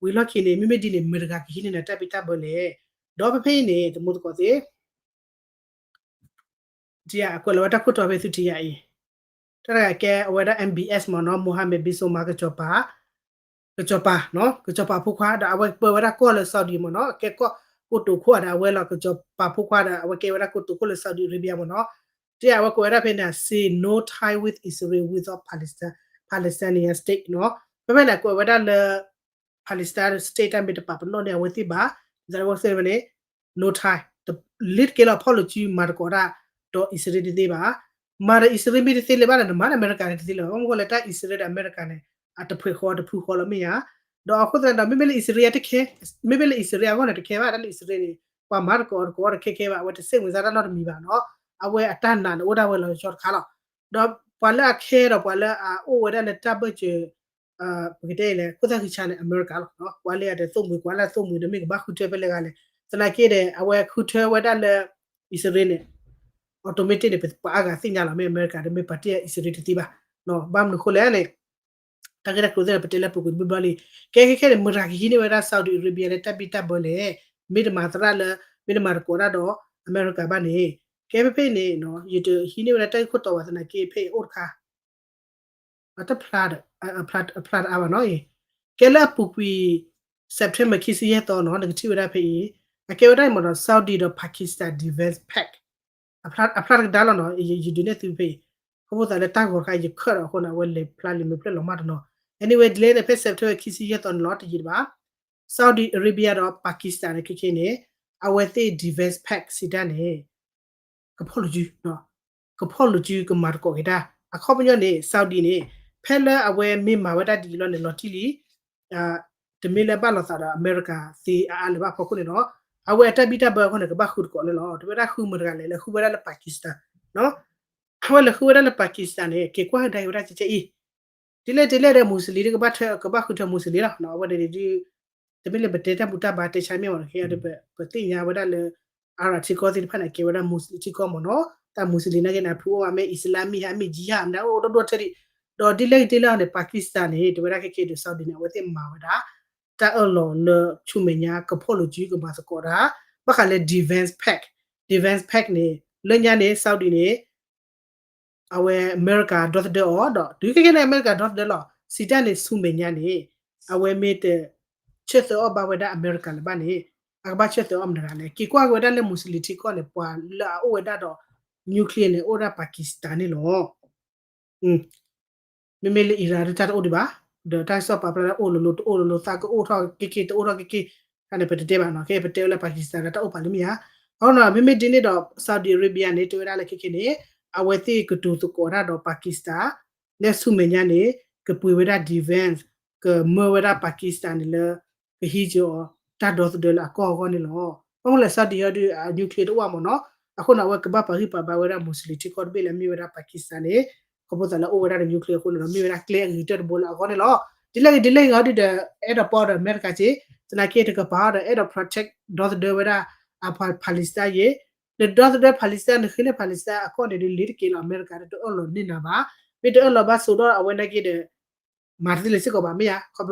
ဝံၤလီၢ်ခံန့ၣ် မ့မ့ၢ်ဒ်န့ၣ် မတၤတဂၤကဟံးန့ၢ်နၤတၢ်ဘံၣ်တၢ်ဘၢလဲၣ်. ဒီးဖဲဖဲအံၤန့ၣ် တမူသကိးသ့ ကွဲးလီၤဝဲတၢ်ခိၣ်တီဖဲသုထံယၤအံၤ, တၢ်တဂၤကဲအဝဲဒၣ် M B S မ့ၢ်နီၤ Mohammed bin Salman ကစီၤပၤ ကစီၤပၤနီၤ ကစီၤပၤဖိခွါဒီး အဝဲပၢဝဲဒၣ်ကီၢ်လၢ Saudi မ့ၢ်နီၤ ကဲကီၢ်ကိတိာ်ခိၣ်ဒီး အဝဲလီၤကစီၤပၤဖိခွါဒီး အဝဲကဲဝဲဒၣ်ကိတိာ်ခိၣ်လၢ Saudi Arabia မ့ၢ်နီၤ. တၢ်အဝဲကွဲးဝဲဒၣ်ဖဲန့ၣ် say no tie with Israel without Palestine, Palestinian state နီၤ. ဖဲဖဲန့ၣ် ကွဲးဝဲဒၣ်လၢ Palestine state တၢ်မ့ၢ်တပာ်ပနီၣ်န့ၢ်အဝဲသ့ၣ်ဘၣ်, ဒ်သိးအဝဲသ့ၣ်န့ၣ် no tie, လ့တကဲလီၤ ဖီၣ်လိာ်စုမၤသကိးတၢ်ဒီးအံၣ်စရ့လးတသ့ဘၣ်. မၤဒီးအံၣ်စရ့လးမ့ၢ်တသ့လၢၤဘၣ်ဒီး နမၤဒီးအမဲရကၤန့ၣ်တသ့လၢၤဘၣ်. ဘၣ်မနုၤဃိလဲၣ် တၢ်အံၣ်စရ့လးဒီးအမဲရကၤန့ၣ် အတဖှဲးဃီတဖုဃီလီၤမ့ၢ်ဧါ. ဒီးအဃိသတးဒီး မ့မ့ၢ်လၢအံၣ်စရ့လးတခဲ, မ့မ့ၢ်လၢအံၣ်စရ့လးအဂီၢ်န့ၣ်တခဲဘၣ်, တၢ်လၢအံၣ်စရ့လးန့ၣ် ပှၤမၤသကိးသကိးတခဲခဲဘၣ်, အဝဲတစဲးမံၤစါတၢ်နီတမံၤဘၣ်နီၤ. အဝဲအတၢ်နာ်န့ၣ်အိၣ်ဒၣ်ဝဲလီၤဆီတခါလီၤ. ဒီးပှၤလၢအခဲဒီးပှၤလၢအအိၣ်ဝဲဒၣ်လၢတၢ်ဘၢၣ်စၢၤ ပကတဲလဲၣ် ခိၣ်သၣ်ဃံဆါန့ၣ် အမဲရကၤလီၤ. ကွၢ်လၢအတသိၣ်မှံၤ ကွၢ်လၢအသိၣ်မှံၤဒီးမ့ၢ်ကဘၣ်ဃုထၢဖဲလဲၣ်ဂၤလဲၣ်. သနာ်က့ဒီး အဝဲဃုထၢဝဲဒၣ်လၢ အံၣ်စရ့လးန့ၣ် automatic န့ၣ် ပှၤအါဂၤသ့ၣ်ညါလီၤ မ့ၢ်အမဲရကၤဒီးမ့ၢ်ပာ်တ့ၢ်အံၣ်စရ့လးတသ့ဘၣ်. ဘၣ်မနုၤဃိလဲၣ်န့ၣ် တၢ်ဂ့ၢ်တၢ်ကျိၤသ့ၣ်ဒီး ပတဲလၢပူၤကွံာ်တဘျီဘျီလံ. ကဲခဲခဲန့ၣ် မတၤကဟံးန့ၢ်ဝဲဒၣ် Saudi Arabia လၢတၢ်ဘံၣ်တၢ်ဘၢလဲၣ်. မ့ၢ်တမၤသရၣ်လၢ မ့ၢ်တမၤသကိးတၢ်ဒီးအမဲရကၤဘၣ်န့ၣ် ကဲဖဲဖဲအံၤန့ၣ် ယတဟံးန့ၢ်ဝဲဒၣ်တၢ်ဂ့ၢ်ခိၣ်တီဘၣ် သနာ်က့ဖဲအံၤအိၣ်တခါ အတဖျါ အဖျါတအါဘၣ်နီၤအံၤ. ကဲလၢအပူၤကွံာ် September ခံဆံယဲၢ်သီနီၤ နကထံၣ်ဝဲဒၣ်ဖဲအံၤ အကဲဝဲဒၣ်အံၤမ့ၢ်နီၤ Saudi ဒီး Pakistan Defense Pact အဖျါတကဒါလီၤနီၤ ယဒုးနဲၣ်သုဖဲအံၤ ခီဖျိသးလၢတၢ်ဂီၤတခါယခၢၣ်ဒီးအဃိန့ၣ် အဝဲလဲၤဖျါလံာ်မဲာ်ဖျၢၣ်လီၤမၢ်တနီၤ. Anyway ဒ်လဲၣ်န့ၣ် ဖဲ September ခံဆံယဲၢ်သီန့ၣ်လီၤ တယံာ်တဘၣ် Saudi Arabia ဒီး Pakistan န့ၣ် ခဲခဲန့ၣ် အဝဲသ့ၣ် defense pact စံးတၢ်န့ၣ် ကဖီၣ်လိာ်စု ကဖီၣ်လိာ်စုကမၤသကိးက့ၤတၢ် အခီပညီန့ၣ် Saudi န့ၣ် ဖဲလၢအဝဲမ့ၢ်မၤဝဲဒၣ်ဒ်အံၤလီၤန့ၣ် လီၤတံၢ်လံ တမ့ၢ်လၢဘၣ်လိာ်သးဒီးအမဲရကၤသ့အါအါလၢၤဘၣ်အဖီခိၣ်န့ၣ်လီၤ. အဝဲအတၢ်ဘံၣ်တၢ်ဘၢအဃိန့ၣ် ကဘၣ်ဃုသကိးန့ၣ်လီၤ. တဝဲဒၣ်ဃုမတၤတဂၤလဲၣ် လဲၤဃုဝဲဒၣ်လၢ Pakistan အဝဲလဲၤဃုဝဲဒၣ်လၢ Pakistan န့ၣ် က့ၤကွၢ်ကဒါက့ၤဝဲဒၣ်ကဲကဲအံၤ ဒ်လဲၣ်ဒ်လဲၣ်ဒီး Muslim ကဘၣ်ဃုထၢ Muslim လီၤ. အဝဲန့ၣ်ဒ် တမ့ၢ်လၢပတဲတၢ်ဘူၣ်တၢ်ဘါတဲဆါမ့ၢ်မ့ၢ်နီၤ ခဲအံၤဒီး ပသ့ၣ်ညါဝဲဒၣ်လၢ Arab ထံကီၢ်သ့ၣ်တဖၣ်န့ၣ် ကဲဝဲဒၣ် Muslim ထံကီၢ်မ့ၢ်နီၤ တၢ် Muslim နာ်က့န့ၣ် အဖုအိၣ်မး မ့ၢ် Islam မ့ၢ်ဟါ မ့ၢ် jihad မ့ၢ်ဒၣ်အိၣ်ဒိၣ်ဒိၣ်ထဲဒံး ဒီးဒ်လဲၣ်ဂ့ၤဒ်လဲၣ်ဂ့ၤန့ၣ် Pakistan န့ၣ် တဝဲဒၣ်ခဲခဲဒီး Saudi န့ၣ် အဝဲသ့ၣ်မၤဝဲဒၣ် တၢ်အၢၣ်လီၤလၢဆူမဲာ်ညါ ကဖီၣ်လိာ်စုကမၤသကိးတၢ် ဘၣ်ဃးလၢ defense pact, defense pact န့ၣ် လၢညါန့ၣ် Saudi န့ၣ် အဝဲအမဲရကၤဒီသဒၢအီၤဒီး တုၤခဲခဲန့ၣ် အမဲရကၤဒီသဒၢလီၤ. စံးတၢ်န့ၣ်ဆူမဲာ်ညါန့ၣ် အဝဲမ့ၢ်တဆၢသၢအီၣ်ဘၣ်ဝဲဒၣ်အမဲရကၤလၢၤဘၣ်န့ၣ် အကဘၣ်ဆၢသၢအီၣ်မတၤတဂၤလဲၣ်. က့ၤကွၢ်က့ၤဝဲဒၣ်လၢ Muslim ထံကီၢ်န့ၣ် ပှၤလၢအအိၣ်ဝဲဒၣ်ဒီး nuclear န့ၣ် အိၣ်ဝဲဒၣ် Pakistan န့ၣ်လီၤ. မ့မ့ၢ်လၢ Iran ဒုးတၢ်တအိၣ်ဒံးဘၣ်, ဒီးတၢ်ကစီၣ်ပာ်ဖျါလၢအိၣ်လိၤလိၤ တအိၣ်လိၤလိၤ သးကအိၣ်ထီၣ်က့ၤက့ၤ တအိၣ်ထီၣ်က့ၤက့ၤ တၢ်န့ၣ် ပတတဲဘၣ်နီၤ. ခဲအံၤပတဲဝဲလၢ Pakistan ဒီးတၢ်အိၣ်ပာ်လၢမ့ၢ်ဧါ. အဃိနီၤ မ့မ့ၢ်ဒ်န့ၣ်ဒီး Saudi Arabia န့ၣ် တဲဝဲဒၣ်လၢခဲခဲန့ၣ် အဝဲသ့ၣ်ကတိၤသကိးတၢ်ဒီး Pakistan လၢဆူမဲာ်ညါန့ၣ် ကပှ့ၤဝဲဒၣ် defense ကမၢဝဲဒၣ် Pakistan န့ၣ်လၢ ကဟံးက့ၤအီၤ တၢ်ဒီသဒၢလၢအကီၢ်အဂီၢ်န့ၣ်လီၤ. ဘၣ်မနုၤလဲၣ် Saudi ဟီဒုး အ nuclear တအိၣ်မ့ၢ်နီၤ. အဃိန့ၣ် အဝဲကဘၣ်ပာ်ဂံၢ်ပာ်ဘါဝဲဒၣ် Muslim ထံကီၢ်တဘ့ၣ်လၢအမ့ၢ်ဝဲဒၣ် Pakistan န့ၣ် ခီဖျိသးလၢအိၣ်ဝဲဒၣ်ဒီး nuclear အဃိန့ၣ်ဒီး မ့ၢ်ဝဲဒၣ်ကျဲအဂ့ၤကတၢၢ်တဘိလၢအဂီၢ်န့ၣ်လီၤ. ဒ်လဲၣ်ဂ့ၤဒ်လဲၣ်ဂ့ၤဟီဒုးဒီး အဲၣ်ဒိးပီၢ်ဒီးအမဲရကၤက့ၤ သနာ်က့တကပၤဒီး အဲၣ်ဒိး protect ဒီသဒၢဝဲဒၣ် အ Palestine ယ့ၣ် နဒီသဒၢ Palestine နဃ့န့ၢ် Palestine အကီၢ်န့ၣ်ဒုး လ့ၤတက့ၤလီၤ အမဲရကၤဒီးတအၢၣ်လီၤန့ၢ်နၤဘၣ်. မ့ၢ်တအၢၣ်လီၤဘၣ်စိာ်ဒီးအဝဲနာ်က့ဒီး မၤတသ့လၢၤစ့ၢ်ကီးဘၣ်မ့ၢ်ဧါ.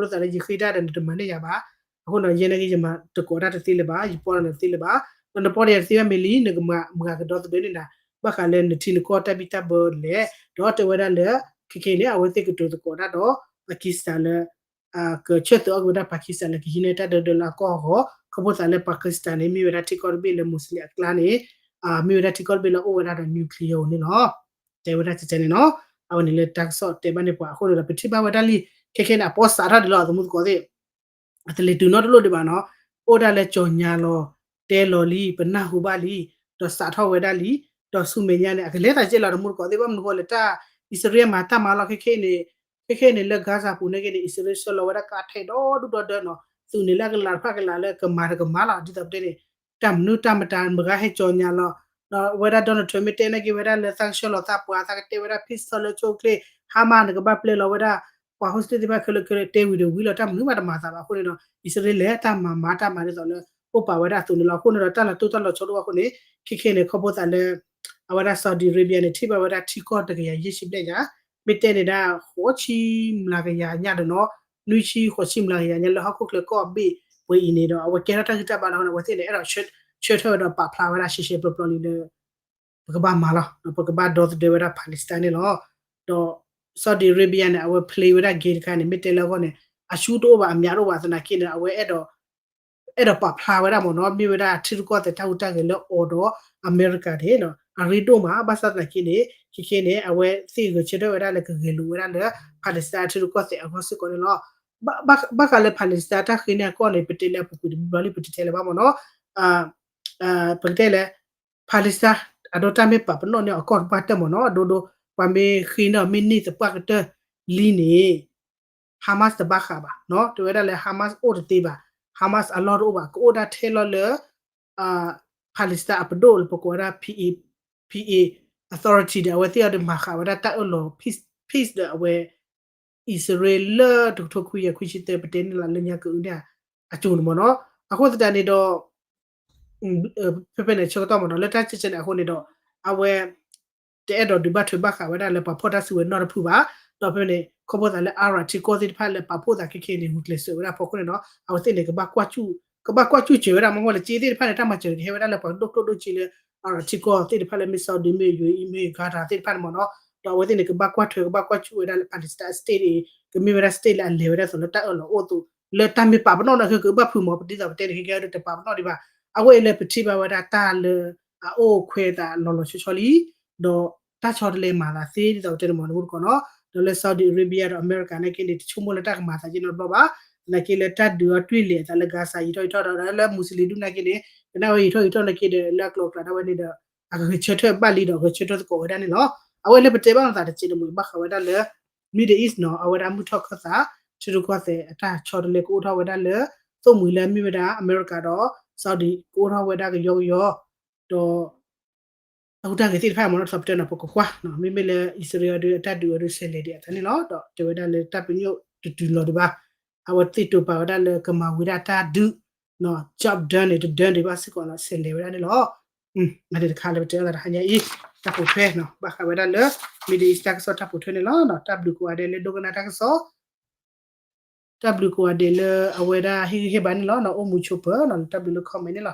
ခီဖျိသးလၢယဃ့တၢ်ဒီးနတမၤန့ၢ်ယၤဘၣ်. အဃိန့ၣ် ယဲနာ်က့ ယမၤသကိးတၢ်တသ့လၢၤဘၣ်, ယပီၢ်ဒီးနတသ့လၢၤဘၣ်. ဒီးနပီၢ်ဒီးယၤတသ့ဘၣ်မ့ၢ်လံ နကမၤမုၢ်ဂၤကဒီသဒၢန့ၢ်နၤ ဘၣ်ဃးလၢနထံနကီၢ်တၢ်ဘံၣ်တၢ်ဘၢလဲၣ်, ဒီးတဲဝဲဒၣ်လၢ ခဲခဲအံၤန့ၣ် အဝဲသ့ၣ်ကတိၤသကိးတၢ်ဒီး Pakistan လၢ ကဆၢသၢအီၣ်က့ၤဝဲဒၣ် Pakistan လၢကဟံးန့ၢ်တၢ်ဒၢဒၢလၢအကီၢ်အဂီၢ်, ခီဖျိသးလၢ Pakistan န့ၣ် မ့ၢ်ဝဲဒၣ်ထံကီၢ်တဘ့ၣ်လၢ Muslim အကျါန့ၣ် မ့ၢ်ဝဲဒၣ်ထံကီၢ်တဘ့ၣ်လၢအအိၣ်ဝဲဒၣ်ဒီး nuclear န့ၣ်လီၤ. တဲဝဲဒၣ်ကဲန့ၣ်နီၤ, အဝဲန့ၣ်လၢတၢ်ကစီၣ်တဲဘၣ်န့ၣ်ပှၤအဃိန့ၣ်ဒီး ပထံၣ်ဘၣ်ဝဲဒၣ်လံ, ခဲခဲန့ၣ် အပီစးထီၣ်ဒံးလီၤ သမူသကိးသ့ၣ် အတလဲၤတုၤနီတလိၣ်ဒံးဘၣ်နီၤ, အိၣ်ဒၣ်လၢကၠီၤညါလီၤ, တဲလီၤလံ, ပနၢ်ဟူဘၣ်လံ, ဒီးစးထီၣ်ဝဲဒၣ်လံ, ဒီးဆူမဲာ်ညါန့ၣ် အကလဲၤသးကဲလီၤ သမူသကိးသ့ၣ် ဘၣ်မနုၤဃိလဲၣ် တၢ် အံၣ်စရ့လးမၤတၢ်မၤလီၤ ခဲခဲန့ၣ်, ခဲခဲန့ၣ်လၢ Gaza ပူၤန့ၣ်က့န့ၣ် အံၣ်စရ့လးဆှၢလီၤဝဲဒၣ်ကါထဲးဒီဒူၣ်ဒီဒၢနီၤ, သုးန့ၣ်လၢအကလးတဖၣ်ကလးလၢကမၤတကမၤလီၤ ဒ်သိးပတဲန့ၣ်, တၢ်မနုၤတၢ်မတၤမဂၤဟဲကၠီၤညါလီၤ, ဒီးဝဲဒၣ် Donald Trump မ့ၢ်တဲန့ၢ်က့ၤဝဲဒၣ်လၢသးကဆှၢလီၤသးပှၤ သးကတဲဝဲဒၣ် peace talk လၢကၠိချ့, Hamas နကဘၣ်ပျဲလီၤဝဲဒၣ် ပှၤ hostage သ့ၣ်တဖၣ်ခဲလၢာ်ခဲလၢာ် တဲဝံၤဒီးဝံၤလီၤ တၢ်မနုၤမးတမၤသးဘၣ်အဃိန့ၣ်ဒီး အံၣ်စရ့လးလဲၤတၢ်မၤမၤတၢ်မၤဒ်သိးလၢ အိၣ်ပာ်ဝဲဒၣ်အသိးန့ၣ်လီၤ. အဃိန့ၣ်ဒီး တၢ်လီၤတိၢ်တၢ်လီၤဆီတအိၣ်အဃိန့ၣ် ခဲခဲန့ၣ် ခီဖျိသးလၢ အဝဲဒၣ် Saudi Arabia န့ၣ် ထံၣ်ဘၣ်ဝဲဒၣ်ထံကီၢ်တကယၤယဲၢ်ဆံဘျဲၣ်ညါ, မ့ၢ်တဲန့ၣ်ဒၣ် ဃိးဆံမျးကယၤညါဒီးနီၤ, နွံဆံဃိးဆံမျးကယၤညါလၢဟီၣ်ခိၣ်ချၢကီၢ်ဘ့ၣ်ပှဲၤအံၤန့ၣ်ဒီး အဝဲကဲထီၣ်တၢ်ဂံၢ်တၢ်ဘါလီၤအဃိန့ၣ် အဝဲသ့ၣ်န့ၣ် အဲၣ်ဒိးဆၢထၢၣ်ဝဲဒီးပာ်ဖျါဝဲဒၣ်ရှဲရှဲပျီပျီလံလၢ ပကဘၣ်မၤလီၤ, ပကဘၣ်ဒီသဒၢဝဲဒၣ် Palestine န့ၣ်လီၤ. ဒီး Saudi Arabia န့ၣ် အဝဲ play ဝဲဒၣ် game တခါန့ၣ် မ့ၢ်တဲလၢအဂီၢ်န့ၣ် အဆူတအိၣ်ဘၣ် အမြတ်တအိၣ်ဘၣ်သနာ်က့န့ၣ် အဝဲ အဲၣ်ဒိးပာ်ဖျါဝဲဒၣ်မ့ၢ်နီၤ မ့ၢ်ဝဲဒၣ်ထံရူၢ်ကီၢ်သဲးတၢ်ဟူးတၢ်ဂဲၤလၢအီၤဒီး အမဲရကၤန့ၣ် အရ့ဒိၣ်မး ဘၣ်ဆၣ်သနာ်က့န့ၣ် ခဲခဲန့ၣ် အဝဲသ့ၣ်ဂဲၤဆၢထၢၣ်ဝဲဒၣ်လၢကဂဲၤလိာ်ဝဲဒၣ်လၢ Palestine ထံရူၢ်ကီၢ်သဲးအဂီၢ်စ့ၢ်ကီးန့ၣ်လီၤ. ဘၣ်ဃးလၢ Palestine တၢ်ဃ့န့ၢ်အကီၢ်န့ၣ် ပတဲလၢအပူၤကွံာ်တဘျီလံ ပတတဲလၢၤဘၣ်မ့ၢ်နီၤ ပကတဲလၢ Palestine အဒိတၢ်မ့ၢ်ပာ်ပနီၣ်န့ၢ်အကီၢ်တပှၢ်တၢၢ်မ့ၢ်နီၤ အဒိဒိ ပှၤမ့ၢ်ဃ့န့ၢ်မ့ၢ်န့ၢ်သပှၢ်ကတၢၢ်လံန့ၣ် Hamas တဘၣ်ဃးဘၣ်နီၤ တဲဝဲဒၣ်လၢ Hamas အိၣ်တသ့ဘၣ် Hamas အလီၢ်တအိၣ်ဘၣ် ကအိၣ်ဒၣ်ထဲလီၤလၢ Palestine အပဒိၣ်လၢပကိးဝဲဒၣ် P A, P A authority ဒီး အဝဲသ့ၣ်အီၤဒီးမၤဃာ်ဝဲဒၣ်တၢ်အၢၣ်လီၤ peace, peace ဒီးအဝဲ အံၣ်စရ့လးလၢတကထိခွံကယၤခွံဆံသၢ ပတဲန့ၢ်လီၤလၢညါကအုၣ်န့ၣ် အစိၤန့ၣ်မ့ၢ်နီၤ အဃိသတးန့ၣ်ဒီး ဖဲဖဲန့ၣ်ဆၢကတီၢ်မ့ၢ်နီၤ လၢတၢ်ကဲကဲန့ၣ်အဃိန့ၣ်ဒီး အဝဲ တအဲၣ်ဒိးဒုးဘၣ်ထွဲဘၣ်ဃးဝဲဒၣ်လၢပှၤဖီၣ်တၢ်စုဝဲၤနီတဖုဘၣ်, ဒီးဖဲန့ၣ် ခီဖျိသးလၢ Arab ထံကီၢ်သ့ၣ်တဖၣ်လၢပာ်ဖှိၣ်သးခဲခဲန့ၣ် ဂုာ်ကျဲးစၢးဝဲဒၣ်ဖီခိၣ်န့ၣ်နီၤ အဝဲသ့ၣ်န့ၣ် ကဘၣ်ကွၢ်စူၣ်စၢၤဝဲဒၣ်မ့ၢ်ဝဲလၢက့သ့ၣ်တဖၣ်န့ၣ် တၢ်မၤစၢၤန့ၣ် ကဟဲဝဲဒၣ်လၢပှၤဒိၣ်ကျိၣ်ဒိၣ်စ့လၢ Arab ထံကီၢ်သ့ၣ်တဖၣ်လၢ မ့ၢ် Saudi မ့ၢ် UAE မ့ၢ် Qatar သ့ၣ်တဖၣ်န့ၣ်မ့ၢ်နီၤ ဒီးအဝဲသ့ၣ်န့ၣ် ကဘၣ်ကွၢ်ထွဲ ကဘၣ်ကွၢ်စူၣ်ဝဲဒၣ်လၢ Palestine state အံၤ ကမ့ၢ်ဝဲဒၣ် state လၢအလဲၤဝဲဒၣ်သိးလၢတၢ်အၢၣ်လီၤအိၣ်အသိး လၢတၢ်မ့ၢ်ပာ်ပနီၣ်န့ၣ် ကဘၣ်ဖုးမ့ၢ် ဒ်သိးပတဲန့ၣ် ခဲကဲဒီးတပာ်ပနီၣ်ဒံးဘၣ်. အဝဲအံၤလၢပထံၣ်ဘၣ်ဝဲဒၣ်တၢ်လၢ အအိၣ်ခွဲးသးလီၤလီၤဆီဆီလံ ဒီးတၢ်ဆီတလဲမၤသးသ့ ဒ်သိးပတဲန့ၣ်မ့ၢ် နမူတကိးနီၤ ဒီးလၢ Saudi Arabia ဒီး America နာ်က့န့ၣ် တဆိကမိၣ်လၢတၢ်ကမၤသးက့နီတဘျီဘၣ်. သနာ်က့လၢတၢ်ဒုးအီၤတွံၢ်လဲၤအသးလၢ Gaza ယံာ်ထီၣ်ယံာ်ထီၣ်ဒီး လၢ Muslim ဒုနာ်က့န့ၣ် ကနၣ်ဝဲယံာ်ထီၣ်ယံာ်ထီၣ်နာ်က့ဒီး လၢအကျိၤအကျဲဒၣ်ဝဲန့ၣ်ဒီး အကဂဲၤဆၢထၢၣ်ဘၣ်လံဒီး ဂဲၤဆၢထၢၣ်သကိးဝဲဒၣ်န့ၣ်လီၤ. အဝဲလၢပတဲဘၣ်မၤသးတစဲးတမှဲၤဘၣ်ဃးဝဲဒၣ်လၢ Middle East နီၤ အဝဲဒၣ်မုၢ်ထီၣ်ခၢၣ်သး ထံရူၢ်ကီၢ်သဲးအတၢ်ဆီတလဲကအိၣ်ထီၣ်ဝဲဒၣ်လၢ သိၣ်မှံၤလၢအမ့ၢ်ဝဲဒၣ် အမဲရကၤဒီး Saudi ကအိၣ်ထီၣ်ဝဲဒၣ်ကယီကယီ ဒီး အဟူးတၢ်ဂဲၤသ့ၣ်တဖၣ်မ့ၢ်နီၤ ထီၣ်ပတဲနီၤ ပကကွၢ် မ့မ့ၢ်လၢအံၣ်စရ့လးဒီးအတၢ်ဒုးအီၤဒီး ဆဲးလဲၤဒံးအသးန့ၣ်လီၤ. ဒီးတဲဝဲဒၣ်လၢတၢ်ပညိၣ်တတုၤလီၤဒံးဘၣ်. အဝဲသ့ၣ်တိာ်ပာ်ဝဲဒၣ်လၢကမၤဝံၤဒၣ်တၢ်ဒုး job done န့ၣ် တ done ဒံးဘၣ်စ့ၢ်ကီးနီၤ ဆဲးလဲၤဝဲဒၣ်န့ၣ်လီၤ. အန့ၣ်တခါလၢပတဲအသးတဟါညါအံၤ တၢ်ပိာ်ထွဲ ဘၣ်ဃးဝဲဒၣ်လၢ Middle East တၢ်ကစီၣ်တၢ်ပိာ်ထွဲန့ၣ်လီၤ. တၢ်ဘျုးကိးဂၤဒဲးလၢဒိကနၣ်တၢ်ကစီၣ် တၢ်ဘျုးကိးဂၤဒဲးလၢအဝဲဒၣ်ဟ့ၣ်ဂံၢ်ဟ့ၣ်ဘါန့ၣ်လီၤ. အိၣ်မူဆိးပၢၤ တၢ်ဘျုးလၢ comment န့ၣ်လီၤ.